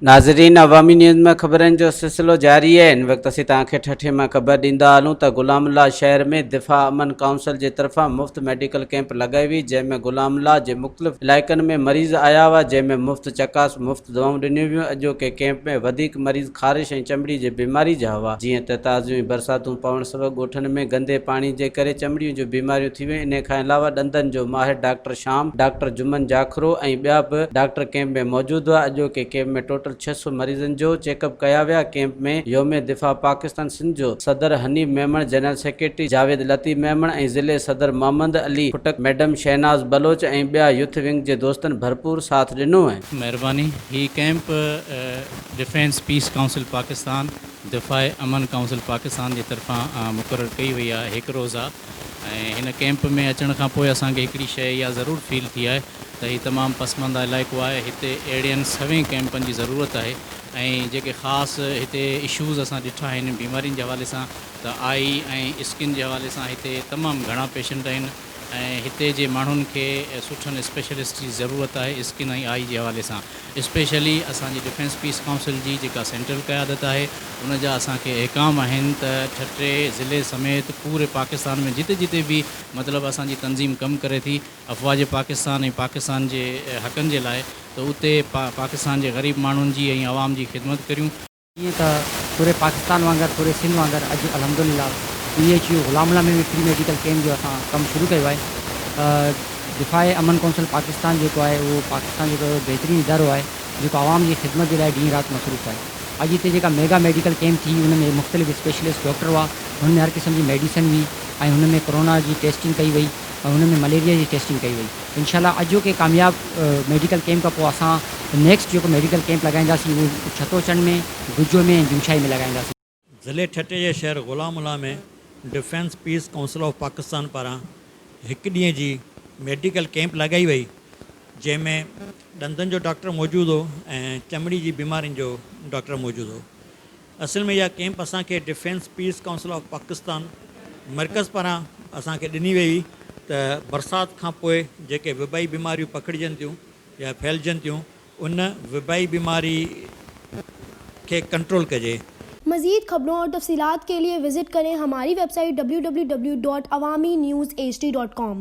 ناظرين عوامي نيوز ۾ خبرن جو سلسلو جاري آهي هن وقت اسين توهان کي ٺٽي مان خبر ڏيندا هلون ته غلام الله شهر ۾ دفاع امن ڪائونسل جي طرفان مفت ميڊيڪل ڪئمپ لڳائي وئي جنهن ۾ غلام الله جي مختلف علائقن ۾ مريض آيا هئا جنهن ۾ مفت چڪاس مفت دوائون ڏنيون ويون اڄوڪي ڪئمپ ۾ وڌيڪ مريض خارش ۽ چمڙي جي بيماري جا هئا جيئن ته تازيون ئي برساتون پوڻ سبب ڳوٺن ۾ گندي پاڻي جي ڪري چمڙيون جون بيماريون ٿي ويون انهي کان علاوه ڏندن جو ماهر ڊاڪٽر شام، ڊاڪٽر جمن جاکرو ۽ ٻيا به ڊاڪٽر ڪئمپ ۾ موجود هئا. اڄوڪي ڪئمپ ۾ ٽوٽل 600 مريضن جو چيڪ اپ ڪيا ويا. ڪئمپ ۾ يوم دفاع پاڪستان سنڌ جو صدر حنيف ميمڻ، جنرل سيڪريٽري جاويد لطيف ميمڻ ۽ ضلعي صدر محمد علي خٽڪ، ميڊم شهناز بلوچ ۽ ٻيا يوٿ ونگ جي دوستن ڀرپور ساٿ ڏنو. مهرباني. هي camp defence peace council Pakistan, دفاع امن ڪائونسل پاڪستان جي طرفان مقرر ڪئي وئي آهي. هڪ روزه ۽ هن ڪئمپ ۾ اچڻ کان پوء اسان کي هڪڙي شيء اها ضرور فيل ٿي آهي ته هي تمام پسمانده علائقو آهي هتي اهڙين سوين ڪئمپن جي ضرورت آهي ۽ جيڪي خاص هتي اشوز اسان ڏٺا آهن بيمارين جي حوالي سان ته آئي ۽ اسڪن جي حوالي سان هتي تمام گهڻا پيشنٽ آهن ۽ هتي جي ماڻهن کي سٺن اسپيشلسٽ جي ضرورت آهي اسڪن ۽ آئي جي حوالي سان اسپيشلي اسان جي ڊفينس پيس ڪائونسل جي جيڪا سينٽرل قيادت آهي ان جا اسان کي احڪام آهن ته ٺٽي ضلعي سميت پوري پاڪستان ۾ جتي جتي به مطلب اسان جي تنظيم ڪم ڪري ٿي افواج پاڪستان ۽ پاڪستان جي حقن جي لاء ته اتي پاڪستان جي غريب ماڻهن جي ۽ عوام جي خدمت ڪريون. جيئن ته پوري پاڪستان وانگر پوري سنڌ وانگر اڄ الحمدلله P H U Ghulam Allah ۾ به فري ميڊيڪل ڪيمپ جو اسان ڪم شروع ڪيو آهي. دفاع امن ڪونسل پاڪستان جيڪو آهي اهو پاڪستان جو هڪڙو بهترين ادارو آهي جيڪو عوام جي خدمت جي لاء ڏينهن رات مصروف آهي. اڄ هتي جيڪا ميگا ميڊيڪل ڪيمپ ٿي ان ۾ مختلف اسپيشلسٽ ڊاڪٽر هئا هن ۾ هر قسم جي ميڊيسن هئي ۽ هن ۾ ڪورونا جي ٽيسٽنگ ڪئي وئي ۽ هن ۾ مليريا جي ٽيسٽنگ ڪئي وئي. انشاء الله اڄوڪي ڪامياب ميڊيڪل ڪيمپ کان پوء اسان نيڪسٽ جيڪو ميڊيڪل ڪيمپ لڳائينداسين اهو ڇتوچنڊ ۾، گجو ۾ ۽ جمشاهي ۾ لڳائينداسين. ضلعي ٺٽي جي شهر Ghulam Ullah ۾ defence peace council of Pakistan پاران هڪ ڏينهن جي ميڊيڪل ڪيمپ لڳائي وئي جنهن ۾ ڏندن جو ڊاڪٽر موجود هو ۽ چمڙي جي بيمارين جو ڊاڪٽر موجود هو. اصل ۾ اها ڪئمپ اسان کي defence peace council of Pakistan مرڪز پاران اسان کي ڏني وئي هئي ته برسات کان پوء جيڪي وبائي بيماريون پکڙجن ٿيون يا ڦهلجن ٿيون ان وبائي بيماري کي ڪنٽرول ڪجي. مزيد خبرون اور تفصيلات کے لئے وزٽ کرين ھماري web site www.awamiNewsHD.com.